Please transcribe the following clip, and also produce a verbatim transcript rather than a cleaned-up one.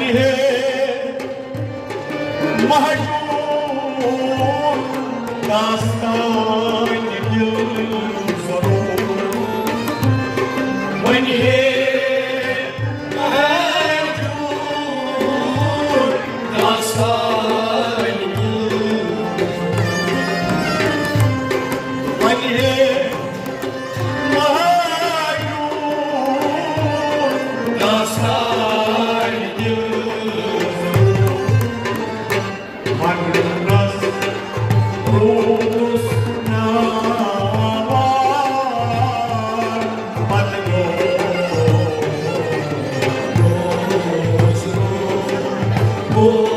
ہے مہجور داستان دل ضرور۔ وۄنۍ ہے مہجور داستان دل۔ وۄنۍ ہے مہجور داستان دل۔ وننس روٗدُس ناوار، پتہٕ گوٚو روز روز۔